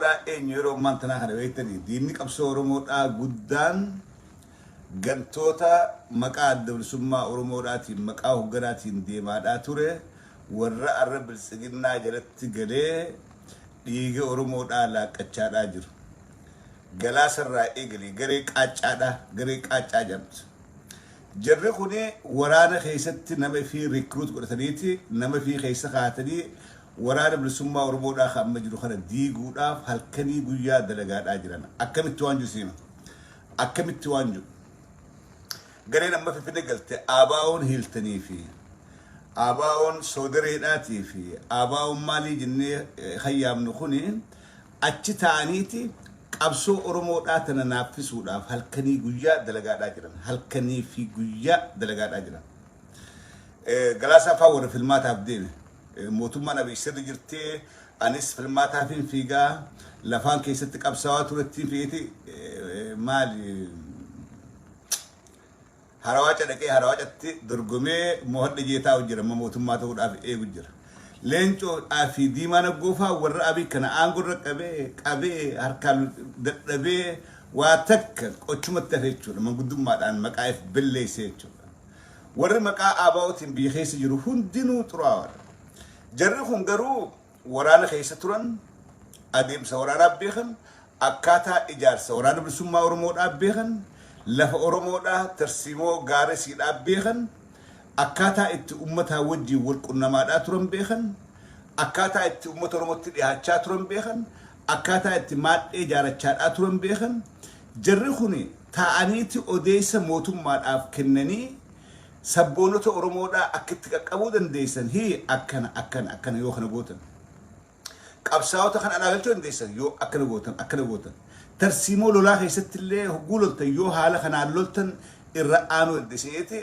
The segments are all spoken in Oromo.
Oromoodhaa eenyu yeroo ammaan tanaa kana beektanii? Diinni qabsoo Oromoodhaa guddaan gantoota maqaa Adda Bilisummaa Oromoodhaatiin, maqaa hogganaatiin deemaadhaa ture, warra arra Biltsiginnaa jalatti galee dhiiga Oromoodhaa laaqqachaadhaa jiru. Galaasarraa eegalee garee qaaccaadhaa, garee qaaccaa jedhamtu. Jarri kuni waraana keessatti nama ifii recruit godhataniiti, nama ifii keessa kaa'atanii Waraana Bilisummaa Oromoodhaa kan amma jiru kana diiguudhaaf halkanii guyyaa dalagaadhaa jiran. Akkamitti waan jiru siima. Akkamitti waan jiru. Gareen amma Finfinnee galte ABO'n hiiltanii fi ABO'n soodareedhaatii fi ABO'n maalii jennee hayyaamnu kuni achi taa'aniiti qabsoo Oromoodhaa tana naaffisuudhaaf halkanii guyyaa dalagaadhaa jiran. Halkanii fi guyyaa dalagaadhaa jiran. Galaasaa faa warra filmaataaf deeme. Mootummaan Abiy sirri jirti, anis filmaataafin fiigaa, lafaan keessatti qabsaawaa turettiin fiigeti, maali, Harawaaca dhaqee Harawaacatti dorgomee moohadhe jee taa'u jira, amma mootummaa ta'uudhaaf eegu jira. Leencoo fi Diimaa Naggoofaa warra Abiy kana aangoo irra qabee qabee harkaan dadhabee waa takka qochumatti hafe jechuudha, manguddummaadhaan maqaa if belleessee jechuudha. Warri maqaa ABOtiin biyya keessa jiru hundinuu xuraawaadha. Jarri kun garuu waraana keessa turan, adeemsa waraanaa beekan, akkaataa ijaarsa Waraana Bilisummaa Oromoodhaa beekan, lafa Oromoodhaa tarsiimoo gaara isiidhaa beekan, akkaataa itti ummataa wajjin wal qunnamaadhaa turan beekan, akkaataa itti ummata Oromootti dhihaachaa turan beekan, akkaataa itti maadhee ijaarachaadhaa turan beekan. Jarri kun taa'aniiti odeessa mootummaadhaaf kennanii sabboonota Oromoodhaa akka itti qaqqabuu dandeessan, hii akkana akkana akkana yoo kana gootan. Qabsaa'ota kan alaa galchuu dandeessan yoo akkana gootan akkana gootan. Tarsiimoo lolaa keessatti illee hogguu loltan yoo haala kanaan loltan irra aanuu dandeessaniiti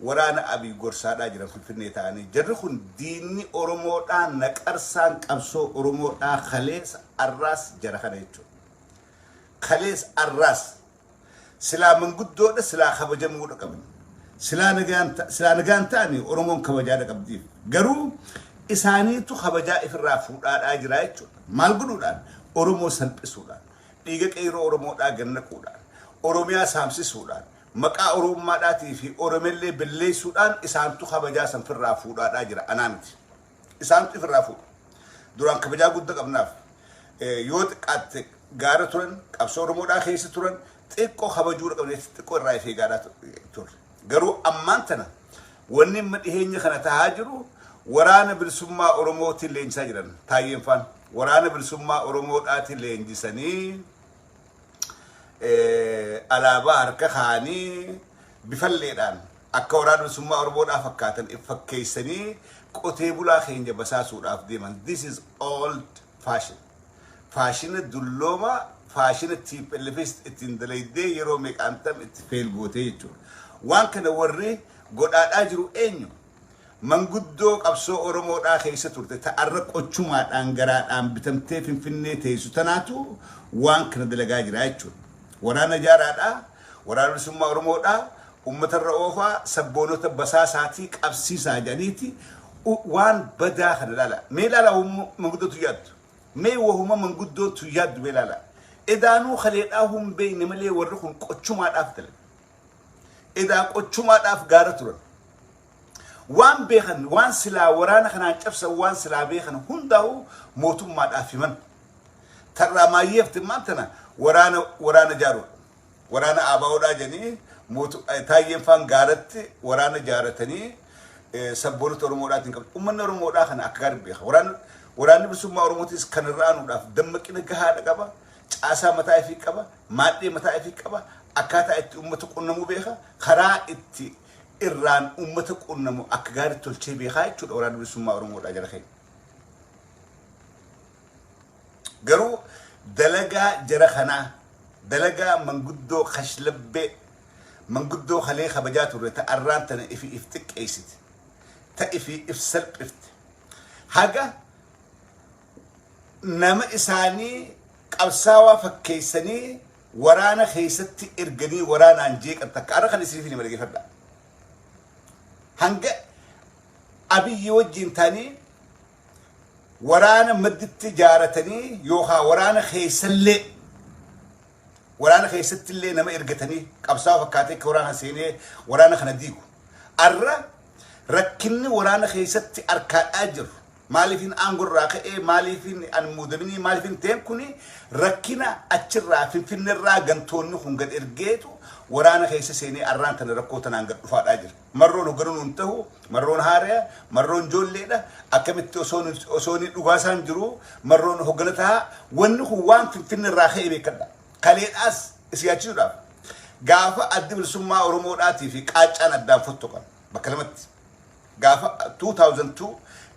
waraana Abiy gorsaadhaa jiran Finfinnee ta'anii. Jarri kun diinni Oromoodhaa naqarsaan qabsoo Oromoodhaa kaleessa arraas jara kana jechuudha. Kalees arraas silaa manguddoodha, silaa kabajamuudha qaban. Silaa nagaan silaa nagaan ta'ani Oromoon kabajaadha qabdiif. Garuu isaaniitu kabajaa ifirraa fuudhaadhaa jira jechuudha. Maal godhuudhaan? Oromoo salphisuudhaan, dhiiga qeerroo Oromoodhaa gad naquudhaan, Oromiyaa saamsisuudhaan, maqaa Oromummaadhaatii fi Oromellee belleessuudhaan isaantu kabajaa san firraa fuudhaadhaa jira. Anaa miti. Isaantu ifirraa fuudha. Duraan kabajaa guddaa qabnaaf. Yoo xiqqaatte gaara turan, qabsoo Oromoodhaa keessa turan, xiqqoo kabajuudha qabna, xiqqoo irraa if eegaadhaa turre. Garuu ammaan tana wanni amma dhiheenya kana tahaa jiru Waraana Bilisummaa Oromootiin leenjisaa jiran Taayyeen faan. Waraana Bilisummaa Oromoodhaatiin leenjisanii alaabaa harka kaa'anii bifalleedhaan akka Waraana Bilisummaa Oromoodhaa fakkaatan if fakkeessanii qotee bulaa keenya basaasuudhaaf deeman. This is old fashion. Faashina dulloomaa, faashina TPLFs ittiin dalaydee yeroo meeqaantam itti fail gootee jechuudha. Waan kana warri godhaadhaa jiru eenyu? Manguddoo qabsoo Oromoodhaa keessa turte ta arra qochumaadhaan garaadhaan bitamtee Finfinnee teessu tanaatu waan kana dalagaa jira jechuudha. Waraana ijaaraadhaa, Waraana Bilisummaa Oromoodhaa uummatarra oofaa, sabboonota basaasaatii qabsiisaa jedhaniiti waan badaa kana ilaala. Mee ilaala manguddootu yaaddu. Mee wahuma manguddootu yaaddu mee ilaala. Edaanuu kaleedhaa hin beekne malee warri kun qochumaadhaaf dalaga. Edaa qochumaadhaaf gaara turan. Waan beekan, waan silaa waraana kanaan cabsan, waan silaa beekan hundaa'u mootummaadhaaf himan. Tarraa maayyeefti maan tana waraana jaaruudha. Waraana ABOdhaa jedhanii Taayyeen faan gaaratti waraana jaaratanii sabboonota Oromoodhaatiin qabu. Uummanni Oromoodhaa kana akka gaarii beeka. Waraanni Bilisummaa Oromootis kan irra aanuudhaaf dammaqina gahaadha qaba. Caasaa mataa ifii qaba. Maadhee mataa ifii qaba. Akkaataa itti uummata qunnamuu beeka. Karaa itti irraan uummata qunnamu akka gaarii tolchee beekaa jechuudha Waraanni Bilisummaa Oromoodhaa jala keenya. Garuu dalagaa jara kanaa, dalagaa manguddoo kashlabbee, manguddoo kalee kabajaa turre ta arraan tana ifi if xiqqeessite, ta ifi if salphifte, haga nama isaanii qabsaawaa fakkeessanii waraana keessatti erganii waraanaan jeeqan takka arra kan isiniif hima dhaggeeffadhaa. Hanga Abiyyi wajjin ta'anii Waraana madditti jaaratanii yookaan waraana keessallee, waraana keessattillee nama ergatanii qabsaa'aa fakkaatee akka waraana seenee waraana kana diigu. Arra rakkinni waraana keessatti arkaadhaa jiru, maaliifin aangorraa ka'ee, maaliifin an muudaminii, maaliifin ta'een, kuni rakkina achirraa Finfinneerraa gantoonni kun gad ergeetu waraana keessa seenee arraan tana rakkoo tanaan gad dhufaadhaa jira. Marroon hoogganuun hin ta'u, marroon haaraya, marroon ijoolleedha. Akkamitti osoo inni dhugaasaan jiru marroon hooggana ta'a? Wanni kun waan Finfinneerraa ka'e beekadha. Kaleedhaas isi yaachisuudhaaf. Gaafa Addi Bilisummaa Oromoodhaatii fi qaaccaan addaan fottoqan bakka lamatti. Gaafa 2002,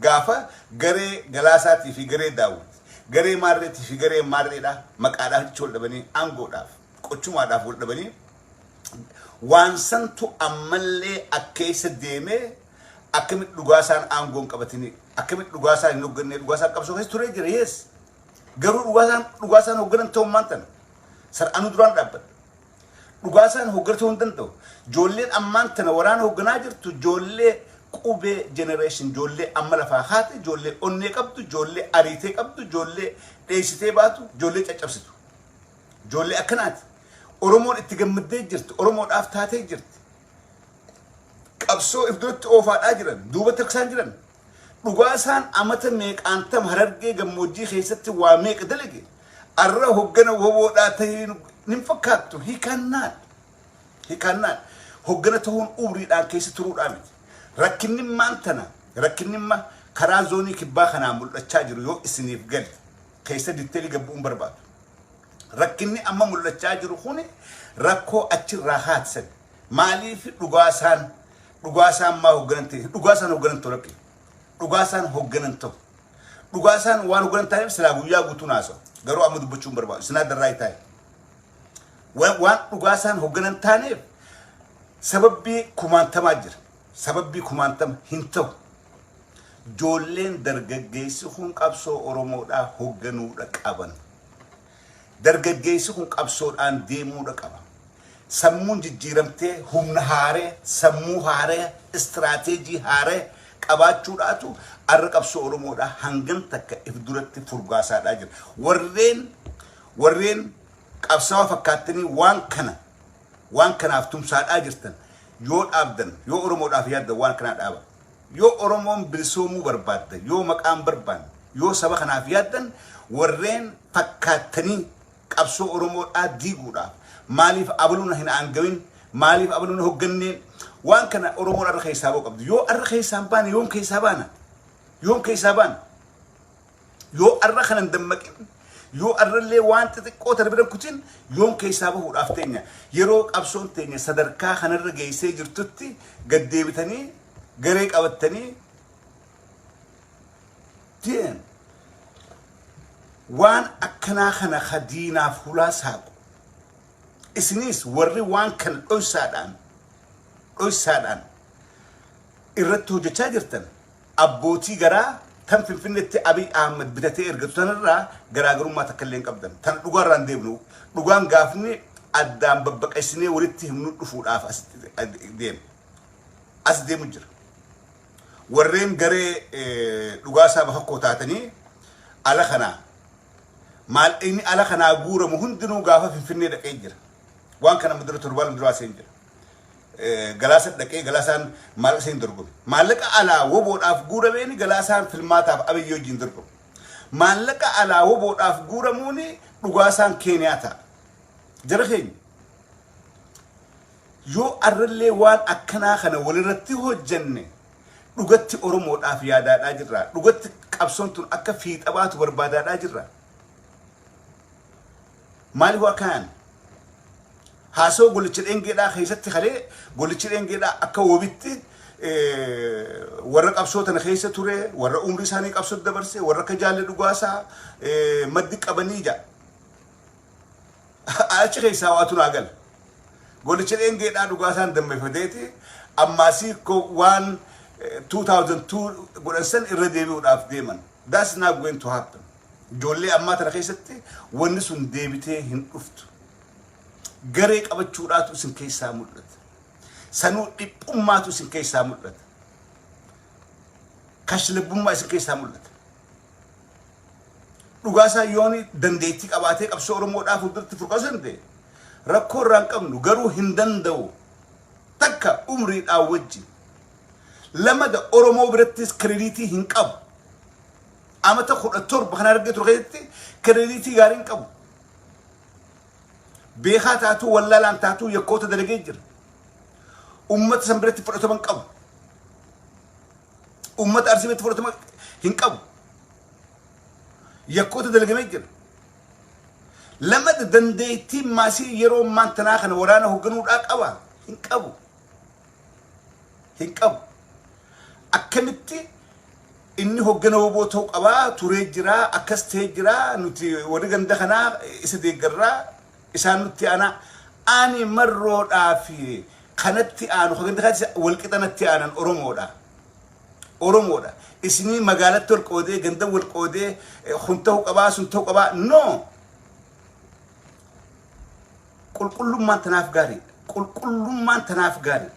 gaafa garee Galaasaatii fi garee Daawwit, garee Maarreetii fi garee Maarreedha maqaadhaaf jecha wal dhabanii, aangoodhaaf qochumaadhaaf wal dhabanii, waan santu ammallee akkeessa deemee akkamitti dhugaasaan aangoon qabatanii, akkamitti dhugaasaan hin hoogganne. Dhugaasaan qabsoo keessa turee jira, yes, garuu dhugaasaan hoogganan ta'uu maantan sar'anuu duraan dhaabbadha. Dhugaasaan hoogganuu hin danda'u. Ijoolleen ammaan tana waraana hoogganaa jirtu ijoollee qubee generation, ijoollee amma lafaa haate, ijoollee onnee qabdu, ijoollee ariitee qabdu, ijoollee dheessitee baatu, ijoollee caccabsitu. Ijoollee akkanaati. Oromoon itti gammaddee jirti. Oromoodhaaf taatee jirti. Qabsoo if duratti oofaadhaa jiran, duubatti harkisaan jiran. Dhugaasaan amata meeqaantam Harargee gammoojjii keessatti waa meeqa dalage. Arra hoggana woboodhaa ta'ee nin fakkaattu. He cannot. He cannot. Hoggana ta'uun umriidhaan keessa turuudhaa miti. Rakkinni maan tana, rakkinni ma karaa zoonii kibbaa kanaa mul'achaa jiru yoo isiniif gale, keessa detail gabbu'uun barbaadu. Rakkinni amma mul'achaa jiru kuni rakkoo achirraa haatisan. Maaliif dhugaasaan maa hoogganan ta'e? Dhugaasaan hoogganan ta'u rakkina. Dhugaasaan hoogganan ta'u. Dhugaasaan waan hoogganan ta'eef silaa guyyaa guutuu naasa'u. Garuu amma dubbachuu hin barbaadu. Sinaa darraa taa'e. Waan dhugaasaan hoogganan taaneef sababbii kumaantamaa jira. Sababbii kumaantama hin ta'u. Ijoolleen dargaggeessi kun qabsoo Oromoodhaa hoogganuudha qaban. Dargaggeessi kun qabsoodhaan deemuudha qaba. Sammuun jijjiiramtee humna haaree, sammuu haaree, istiraateejii haaree qabaachuudhaatu arra qabsoo Oromoodhaa hangam takka if duratti furgaasaadhaa jira. Warreen qabsaa'aa fakkaattanii waan kana waan kanaaf tumsaadhaa jirtan yoo dhaabdan, yoo Oromoodhaaf yaaddan, waan kanaa dhaaba. Yoo Oromoon bilisoomuu barbaaddan, yoo maqaan barbaanne, yoo saba kanaaf yaaddan, warreen fakkaattanii qabsoo Oromoodhaa diiguudhaaf maaliif abaluun hin aangawin, maaliif abaluun hogganneen, waan kana Oromoon arra keessaa ba'uu qabdu. Yoo arra keessaa hin baane yoom keessaa baana? Yoom keessaa baana? Yoo arra kana hin dammaqin, yoo arrallee waan xixiqqoo tana bira kutin, yoom keessaa bahuudhaaf teenya? Yeroo qabsoon teenya sadarkaa kanarra geessee jirtutti gaddeebitanii garee qabattanii deem waan akkanaa kana ka diinaaf hulaa saaqu. Isinis warri waan kana dhoysaadhaan irratti hojjechaa jirtan abbootii garaa tan Finfinneetti Abiy Ahmed bitatee ergatu tanarraa garaagarummaa takka illee hin qabdan. Tan dhugaarraa hin deemnu. Dhugaan gaafni addaan babbaqaysinee walitti himnu dhufuudhaaf as deema. As deemu jira. Warreen garee dhugaasaa bafakkoo taatanii ala kanaa maal inni ala kanaa guuramu hundinuu gaafa Finfinnee dhaqee jira. Waan kana dura 7 duraa seen jira. Galaasa dhaqee galaasaan maallaqa seen dorgome. Maallaqa alaa woboodhaaf guurameeni galaasaan filmaataaf Abiyyi wajjin dorgome. Maallaqa alaa woboodhaaf guuramuuni dhugaasaan Keeniyaa ta'a. Jara keenya, yoo arrallee waan akkanaa kana walirratti hojjenne, dhugatti Oromoodhaaf yaadaadhaa jirra. Dhugatti qabsoon tun akka fiixa baatu barbaadaadhaa jirra. Maaliif waa akkanaan? Haasawaa golicha dheengeedhaa keessatti kalee golichi dheengeedhaa akka wobitti warra qabsoo tana keessa ture, warra umrii isaanii qabsoo dabarse, warra akka jaalle dhugaasaa maddi qabanii jaa. Achi keessaa waatu naa gala. Golicha dheengeedhaa dhugaasaan dammeeffateeti ammaasii waan 2002 godhan san irra deebi'uudhaaf deeman. That's not going to happen. Ijoollee ammaa tana keessatti wanni sun deebitee hin dhuftu. Garee qabachuudhaatu isin keessaa mul'ata. Sanuu dhiphummaatu isin keessaa mul'ata. Kashlabbummaa isin keessaa mul'ata. Dhugaasaa yooni dandeettii qabaatee qabsoo Oromoodhaa fuulduratti furqaasuu danda'e, rakkoo irraa hin qabnu. Garuu hin danda'u. Takka, umriidhaan wajjin. Lamada, Oromoo birattis credit hin qabu. Amata 17 kan argee ture keessatti credit gaarii hin qabu. Beekaa taatuu, wallaalaan taatuu, yakkoota dalagee jira. Ummata san biratti fudhatama hin qabu. Ummata Arsii biratti fudhatama hin qabu. Yakkoota dalagamee jira. Lamada, dandeettii maasii yeroo ammaan tanaa kana waraana hoogganuudhaa qaba? Hin qabu. Hin qabu. Akkamitti inni hoggana WBO ta'uu qabaa turee jira, akkas ta'ee jira, nuti warri ganda kanaa isa deeggarraa, isaan nutti aanaa? Ani Marroodhaa fi kanatti aanu ka ganda kanaatti walqixa aanan Oromoodha. Oromoodha. Isinii magaalatti wal qoodee, ganda wal qoodee, kun ta'uu qabaa, sun ta'uu qabaa. No. Qulqullummaan tanaaf gaariidha. Qulqullummaan tanaaf gaariidha.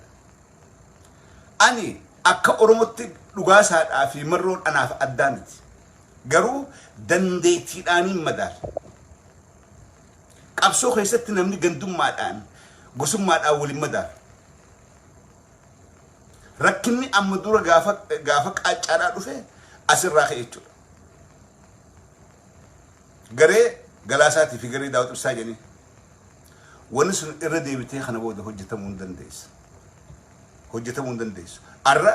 Ani akka Oromootti Dhugaasaadhaa fi Marroon anaaf addaa miti. Garuu dandeettiidhaaniin madaala. Qabsoo keessatti namni gandummaadhaan, gosummaadhaan waliin madaala. Rakkinni amma dura gaafa qaaccaadhaa dhufe asirraa ka'e jechuudha. Garee Galaasaatii fi garee Daawit Ibsaa jedhanii. Wanni sun irra deebitee kana booda hojjetamuu hin dandeessu. Hojjetamuu hin dandeessu. Arra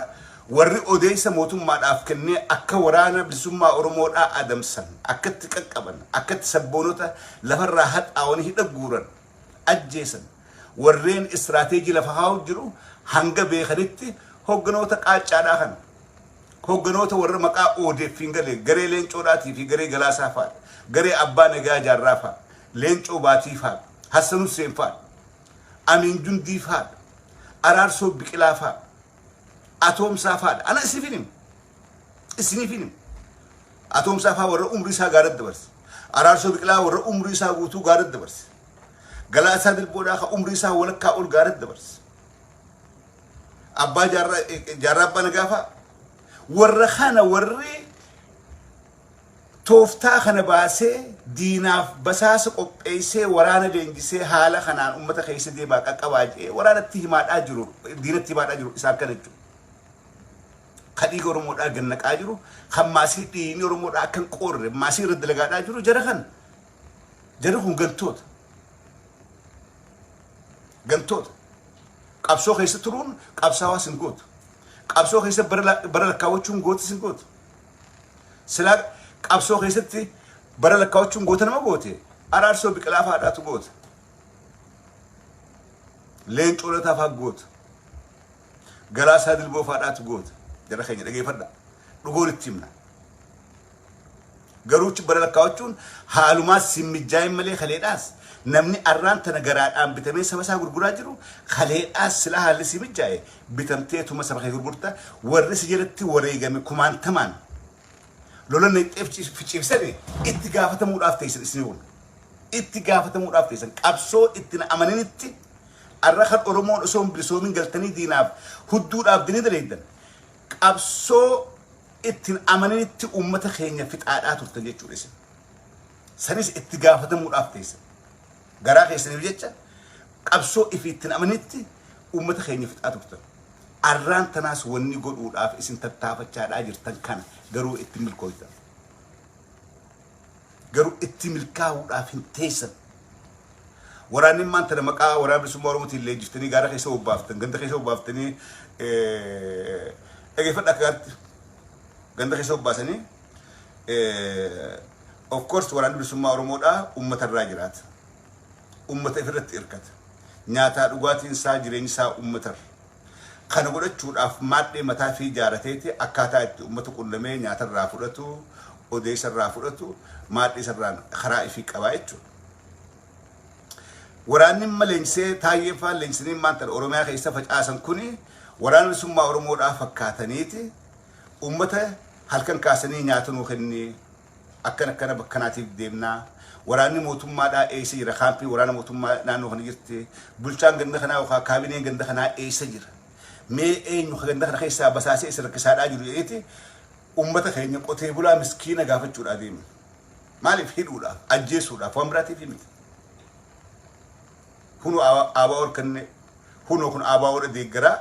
warri odeessa mootummaadhaaf kennee akka Waraana Bilisummaa Oromoodhaa adamsan, akkatti qaqqaban, akkatti sabboonota lafarraa haxaawanii hidha guuran, ajjeesan, warreen istiraateejii lafa kaa'u jiru hanga beekanitti hogganoota qaaccaadhaa kana. Hogganoota warra maqaa ODF hin galee garee Leencoodhaatii fi garee Galaasaa fa'a, garee Abbaa Nagaa Jaarraa fa'a, Leencoo Baatii fa'a, Hassan Hussein fa'a, Amiin Jundii fa'a, Araarsoo Biqilaa fa'a, Atoomsaa fa'aadha. Ana isiniif himu. Isiniif himu. Atoomsaa fa'a warra umrii isaa gaaratti dabarse. Araarsoo Biqilaa warra umrii isaa guutuu gaaratti dabarse. Galaasaa Dilboodhaa ka umrii isaa walakkaa ol gaaratti dabarse. Abbaa Jaarraa, Abbaa Nagaa fa'a. Warra kana, warri tooftaa kana baasee diinaaf basaasa qopheessee, waraana leenjisee, haala kanaan uummata keessa deemaa qaqqabaa jedhee waraanatti himaadhaa jiru, diinatti himaadhaa jiru isaan kana jechuudha. Ka dhiiga Oromoodhaa gannaqaa jiru, kan maasii dhiigni Oromoodhaa akka hin qoorre maasii irra dalagaadhaa jiru jara kana. Jarri kun gantoota. Gantoota. Qabsoo keessa turuun qabsaawaa sin gootu. Qabsoo keessa bara lakkaawwachuun goota sin gootu. Silaa qabsoo keessatti bara lakkaawwachuun goota nama goote, Araarsoo Biqilaa fa'aadhaatu goota. Leencoo Lataa fa'aa goota. Galaasaa Dilboo fa'aadhaatu goota. Jara keenya, dhageeffadha. Dhugoon itti himna. Garuu bara lakkaawwachuun haalumaa simmijaayin malee kaleedhaas namni arraan tana garaadhaan bitamee saba isaa gurguraa jiru, kaleedhaas sila haalli si mijaa'e bitamteetuma saba kee gurgurta. Warri si jalatti wareegame kumaantamaan lola naqxee ficiibsame itti gaafatamuudhaaf teessan isin kun. Itti gaafatamuudhaaf teessan. Qabsoo itti na amaninitti arra kan Oromoon osoo hin bilisoomin galtanii diinaaf hudduudhaaf dinii daleeydan, qabsoo ittiin amaninitti uummata keenya fixaadhaa turtan jechuudha isin. Sanis itti gaafatamuudhaaf teessan. Garaa keessaniif jecha qabsoo ifii ittiin amanitti uummata keenya fixaa turtan. Arraan tanaas wanni godhuudhaaf isin tattaafachaadhaa jirtan kana garuu itti milkooytan. Garuu itti milkaa'uudhaaf hin teessan. Waraanni immaan tana maqaa Waraana Bilisummaa Oromootiin leenjiftanii gaara keessa bobbaaftan, ganda keessa bobbaaftanii, dhageeffadha akka gaariitti, ganda keessa bobbaasanii. Of course, Waraanni Bilisummaa Oromoodhaa uummata irraa jiraata. Uummata ifirratti hirkata. Nyaataa dhugaatiin isaa, jireenyi isaa uummatarra. Kana godhachuudhaaf maadhee mataa fi ijaarateeti akkaataa itti uummata qunnamee nyaatarraa fudhatu, odeessarraa fudhatu, maadhee isarraan karaa ifii qabaa jechuudha. Waraanni amma leenjisee, Taayyeen fa'aa leenjisanii maanta Oromiyaa keessa facaasan kuni Waraana Bilisummaa Oromoodhaa fakkaataniiti uummata halkan kaasanii nyaata nuu kenni, akkana akkana bakkanaatiif deemnaa, waraanni mootummaadhaa eessa jira, kaampii waraana mootummaa naannoo kana jirti, bulchaan ganda kanaa yookaan kaabineen ganda kanaa eessa jira, mee eenyu ka ganda kana keessaa basaasee isa rakkisaadhaa jiru jedheeti uummata keenya qotee bulaa miskiina gaafachuudhaa deema. Maaliif hidhuudhaaf, ajjeesuudhaaf, waan biraatiif miti. Kunoo ABO harkanne, kunoo kun ABO deeggaraa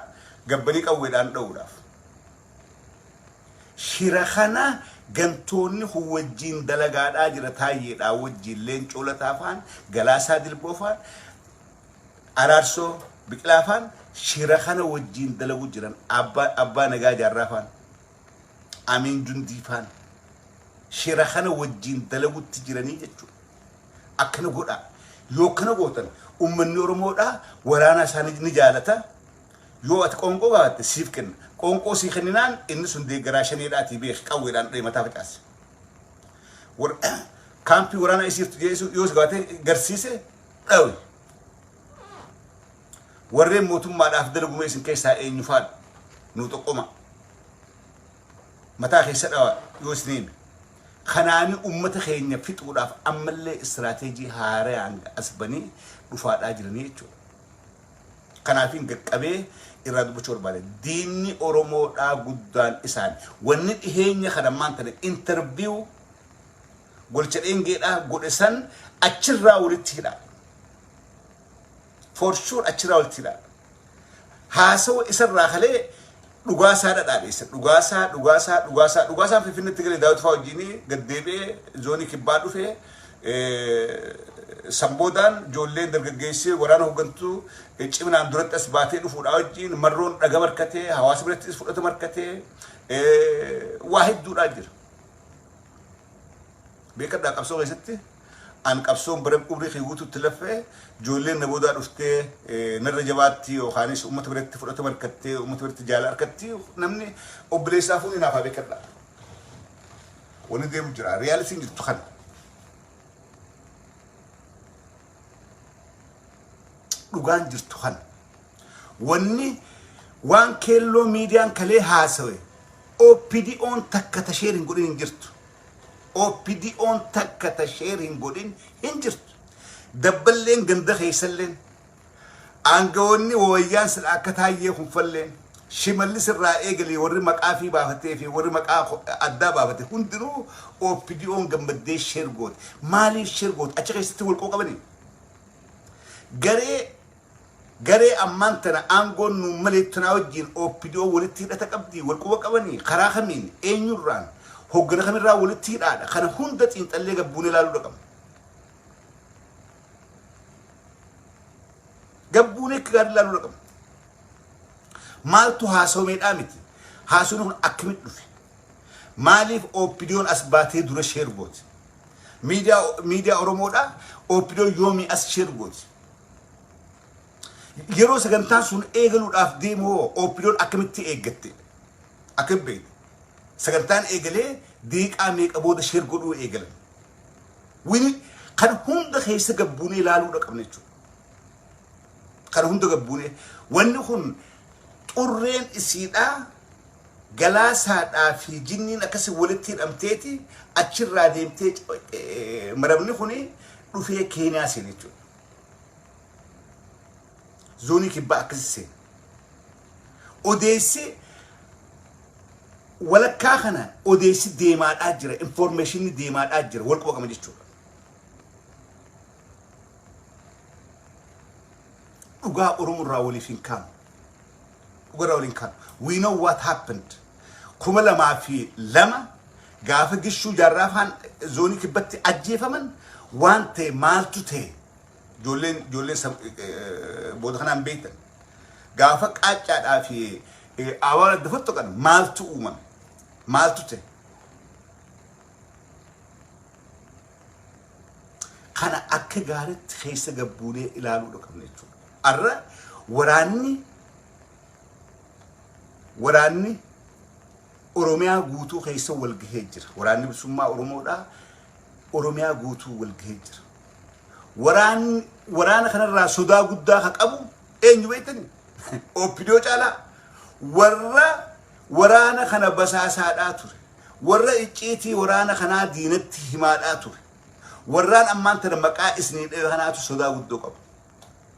gabbanii qawweedhaan dha'uudhaaf. Shira kana gantoonni kun wajjin dalagaadhaa jira. Taayyeedhaa wajjin, Leencoo Lataa faan, Galaasaa Dilboo faan, Araarsoo Biqilaa faan shira kana wajjin dalagu jiran, Abbaa Nagaa Jaarraa faan, Amiin Jundii faan shira kana wajjin dalagutti jiranii jechuudha. Akkana godhaa. Yoo akkana gootan uummanni Oromoodhaa waraana isaanii ni jaalata. Yoo ati qoonqoo gaafatte siif kenna. Qoonqoo sii kenninaan inni sun deeggaraa shaneedhaatii beeki, qawweedhaan dhahee mataa facaase. Kaampii waraanaa isiirtu jeessu yoo si gaafate garsiise dhawe. Warreen mootummaadhaaf dalagumee isin keessaa eenyu faadha? Nuu xoqqoma. Mataa keessa dhawa yoo isin hime. Kanaani uummata keenya fixuudhaaf ammallee istiraateejii haaraan as banii dhufaadhaa jiranii jechuudha. Kanaafin gaqqabee irraa dubbachuu barbaade. Diinni Oromoodhaa guddaan isaan. Wanni dhiheenya kana ammaan tana interview golcha dheengeedhaa godhe san achirraa walitti hidhaa. For sure achirraa walitti hidhaa. Haasawa isarraa kalee dhugaasaa dhadhaadheessa. Dhugaasaa, dhugaasaa, dhugaasaa, dhugaasaan Finfinneetti galee Daawit fa'aa wajjin gaddeebi'ee zoonii kibbaa dhufee, sanboodaan ijoolleen dargaggeessee waraana hooggantuu ciminaan duratti as baatee dhufuudhaa wajjin marroon dhaga markatee, hawaasa birattis fudhata markatee, waa hedduudhaa jira. Beekadhaa, qabsoo keessatti an qabsoon bara umrii kee guutuutti laffee ijoolleen na boodaa dhuftee narra jabaatti yookaanis uummata biratti fudhatama harkattee, uummata biratti jaala harkatti, namni obboleessaa fuuni naafaa. Beekadhaa. Wanni deemu jira. Realityn jirtu kana. Dhugaan jirtu kana. Wanni waan keelloo miidiyaan kalee haasawe OPDO'n takka ta share hin godhin hin jirtu. OPDO'n takka ta share hin godhin hin jirtu. Dabballeen ganda keessalleen, aangawoonni wayyaan sila akka Taayyee kunfalleen, Shimallis irraa eegalee, warri maqaa fi baafatee fi warri maqaa addaa baafate hundinuu OPDO'n gammaddee share goote. Maaliif share goote? Achi keessatti wal qabanii? Garee garee ammaan tana aangoon nuun malee tanaa wajjin OPDO walitti hidhata qabdi, wal quba qabanii, karaa kamiin, eenyurraan, hoggana kamirraa walitti hidhaadha? Kana hunda xiinxallee gabbuun ilaaluu qabna. Gabbuun akka gaarii ilaaluu qabna. Maaltu haasawameedhaa miti. Haasawni kun akkamitti dhufe? Maaliif OPDO'n as baatee dura share gooti? Miidiyaa Oromoodhaa OPDO'n yoomii as share gooti? Yeroo sagantaan sun eegaluudhaaf deemu hoo OPDO'n akkamitti eeggatte? Akkamitti beekte? Sagantaan eegalee deeqaa meeqa booda share godhuu eegalan? Wini kan hunda keessa gabbuunee ilaaluudha qabna jechuudha. Kan hunda gabbuunee wanni kun xurreen isiidhaa Galaasaadhaa fi jinniin akkasii walitti hidhamteeti achirraa deemtee marabni kuni dhufee Keeniyaa seene jechuudha. Zoonii kibbaa akkasi seene. Odeessi walakkaa kana odeessi deemaadhaa jira, informationni deemaadhaa jira, wal quba qaba jechuudha. Dhugaa Oromoo irraa waliif hin kaanu. Dhugaa irraa waliin kaanu. We know what happened. 2002 gaafa Gishuu Jaarraa faan zoonii kibbatti ajjeefaman waan ta'e maaltu ta'e? Ijoolleen booda kanaan beektan. Gaafa qaaccaadhaa fi awwaala adda fottoqan maaltu uumame? Maaltu ta'e? Kana akka gaariitti keessa gabbuunee ilaaluu qabna jechuudha. Har'a waraanni Oromiyaa guutuu keessa wal gahee jira. Waraanni bilisummaa Oromoodhaa Oromiyaa guutuu wal gahee jira. Waraanni waraana kanarraa sodaa guddaa ka qabu eenyu beektani? OPDO caalaa warra waraana kana basaasaadhaa ture. Warra icciitii waraana kanaa diinatti himaadhaa ture. Warraan ammaan tana maqaa isinii dhahe kanaatu sodaa guddoo qabu.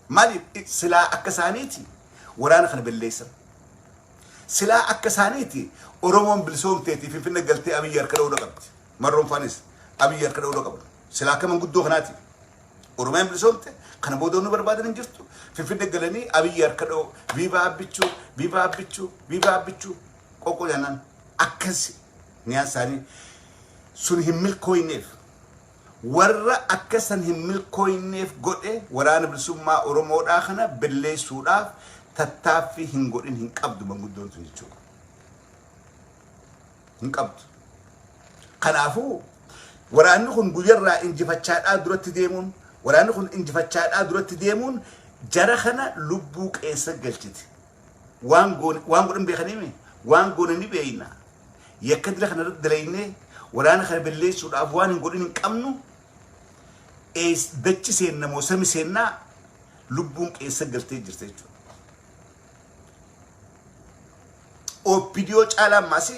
Maaliif? Silaa akka isaaniiti waraana kana balleessan. Silaa akka isaaniiti Oromoon bilisoomteetii Finfinne galtee Abiyyi harka dha'uu qabdi. Marroon faanis. Abiyyi harka dha'uu qaban. Silaa akka manguddoo kanaati. Oromiyaan bilisoomte kana booda wanni barbaadan hin jirtu. Finfinne galanii Abiyyi harka dha'u. Viva Abbichuu, viva Abbichuu, viva Abbichuu. Qoqqoo jennaan akkas niyaan isaanii sun hin milkooyneef. Warra akka san hin milkooyneef godhe waraana bilisummaa Oromoodhaa kana balleessuudhaaf tattaaffii hin godhin hin qabdu manguddoon tun jechuudha. Hin qabdu. Kanaafuu waraanni kun guyyarraa injifachaadhaa duratti deemuun waraanni kun injifachaadhaa duratti deemuun jara kana lubbuu qeensa galchite. Waan goone waan godhan beekaniimi waan goone ni beekna. Yakka dila kana irratti dalaynee waraana kana balleessuudhaaf waan hin godhin hin qabnu ees dachi seenna moo sami seennaa lubbuun qeensa galtee jirti jechuudha. OPDO caalaa ammaas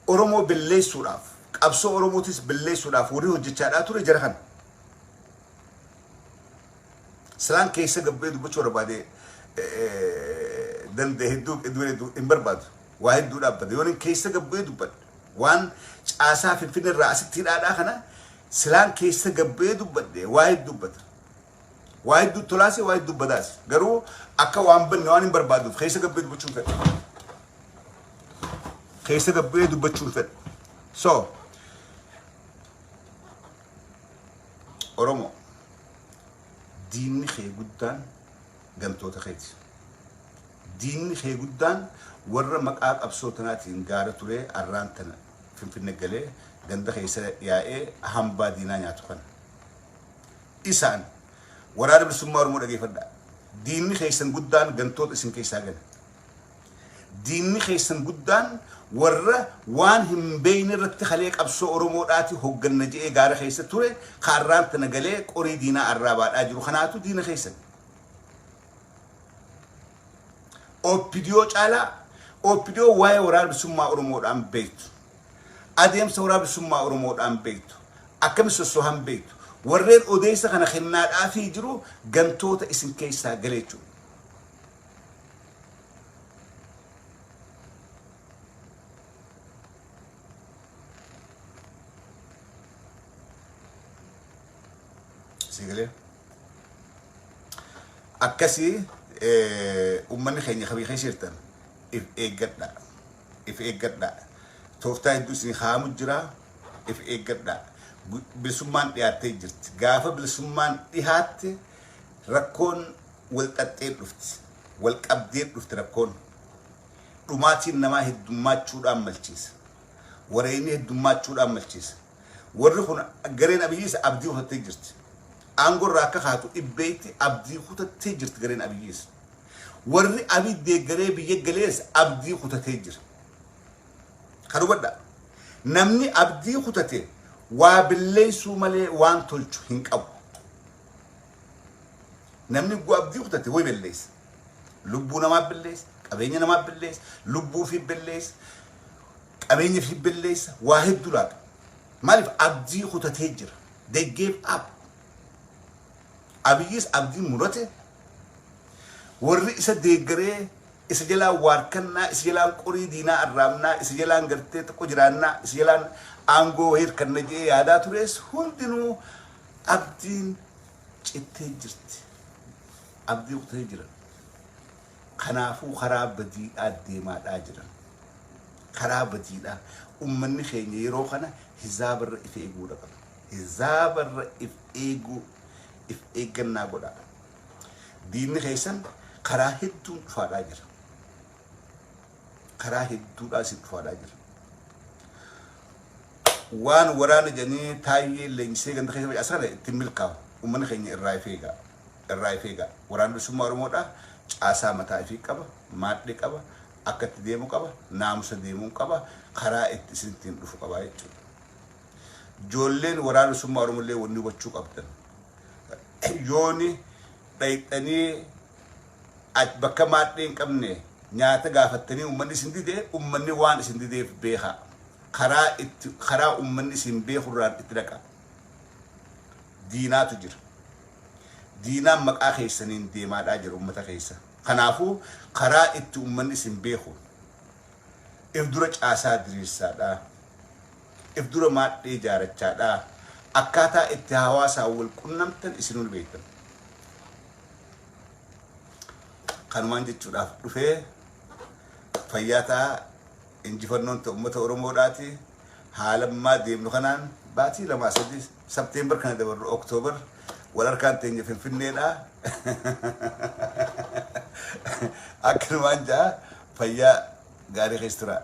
Oromoo balleessuudhaaf qabsoo Oromootis balleessuudhaaf warri hojjechaadhaa ture jara kana. Silaan keessa gabbee dubbachuu barbaade danda'e hedduu hedduu hin barbaadu. Waa hedduu dhaabbata. Yoon keessa gabbee dubbadhe waan caasaa Finfinnee irraa asitti hidhaadhaa kana silaan keessa gabbee dubbadhe waa hedduu dubbata. Waa hedduu tolaasi waa hedduu badaasi. Garuu akka waan banne waan hin barbaaduuf keessa gabbee dubbachuu hin fedhu. Keessa gabbee dubbachuu hin fedhu. So Oromoo diinni kee guddaan gantoota keeti. Diinni kee guddaan warra maqaa qabsoo tanaatiin gaara turee arraan tana Finfinne galee ganda keessa yaa'ee hambaa diinaa nyaatu kana. Isaan waraana bilisummaa Oromoo dhageeffadhaa. Diinni keessan guddaan gantoota isin keessaa gale. Diinni keessan guddaan warra waan hin beekne irratti kalee qabsoo Oromoodhaati hogganna je'ee gaara keessa ture kaarraan tana galee qorii diinaa arraabaadhaa jiru kanaatu diina keessan. OPDO caalaa OPDO waa'ee waraana bilisummaa Oromoodhaan beektu. Adeemsa waraana bilisummaa Oromoodhaan beektu. Akkami sossohan beektu. Warreen odeessa kana kennaadhaafii jiru gantoota isin keessaa galee jechuudha. Sii galee? Akkasii uummanni keenya kabii keessa jirtan if eeggadhaa. If eeggadhaa. Tooftaa hedduu isin haamu jira. If eeggadhaa. Bilisummaan dhiyaattee jirti. Gaafa bilisummaan dhihaatte rakkoon wal xaxxee dhufti. Wal qabdee dhufti rakkoon. Dhumaatiin namaa heddummachuudhaan malchiisa. Wareegni heddummachuudhaan malchiisa. Warri kun gareen Abiyyiis abdii kutattee jirti. Aangoo irraa akka kaatu dhibbeetti abdii kutattee jirti gareen Abiyyiis. Warri Abiy deeggaree biyya galees abdii kutatee jira. Kan hubadhaa. Namni abdii kutate waa balleessuu malee waan tolchu hin qabu. Namni gu'a abdii kutate way balleessa. Lubbuu namaa balleessa, qabeenya namaa balleessa, lubbuu ofii balleessa, qabeenya ofii balleessa, waa hedduu laata. Maaliif abdii kutatee jira. They gave up. Abiyyis abdii murate warri isa deeggaree isa jalaan waarkannaa, isa jalaan qorii diinaa arraabnaa, isa jalaan gartee tokko jiraannaa, isa jalaan aangoo wayii hirkanna jedhee yaadaa tures hundinuu abdiin cittee jirti. Abdii kutatee jiran. Kanaafuu karaa badiidhaa deemaadhaa jiran. Karaa badiidhaa. Uummanni keenya yeroo kana hizaabarra if eeguudha qaba. Hizaabarra if eeguu, if eeggannaa godhaa. Diinni keessan karaa hedduun dhufaadhaa jira. Karaa hedduudhaa isin dhufaadhaa jira. Waan waraana jedhanii taayyee leenjisee ganda keessa facaasan kana ittiin milkaa'u. Uummanni keenya irraa if eegaa. Irraa if eegaa. Waraanni bilisummaa Oromoodhaa caasaa mataa ifii qaba, maadhee qaba, akka itti deemu qaba, naamusa deemuu qaba, karaa itti isin ittiin dhufu qaba jechuudha. Ijoolleen waraana bilisummaa Oromollee wanni hubachuu qabdan. Yooni dhayxanii bakka maadhee hin qabne nyaata gaafattanii uummanni isin dide uummanni waan isin dideef beekaa. Karaa itti karaa uummanni isin beekurraan itti dhaqa. Diinaatu jira. Diinaan maqaa keessaniin deemaadhaa jira uummata keessa. Kanaafuu karaa itti uummanni isin beeku if dura caasaa diriirsaadhaa. If dura maadhee ijaarachaadha. Akkaataa itti hawaasaan wal qunnamtan isinuu ni beektan. Kanumaan jechuudhaaf dhufee fayyaa ta'a injifannoon ta'u uummata Oromoodhaati. Haalammaa deemnu kanaan baatii 2 3 September kana dabarru October wal harkaan teenya Finfinneedha. Akkanumaan ja'a, fayyaa gaarii keessa tura.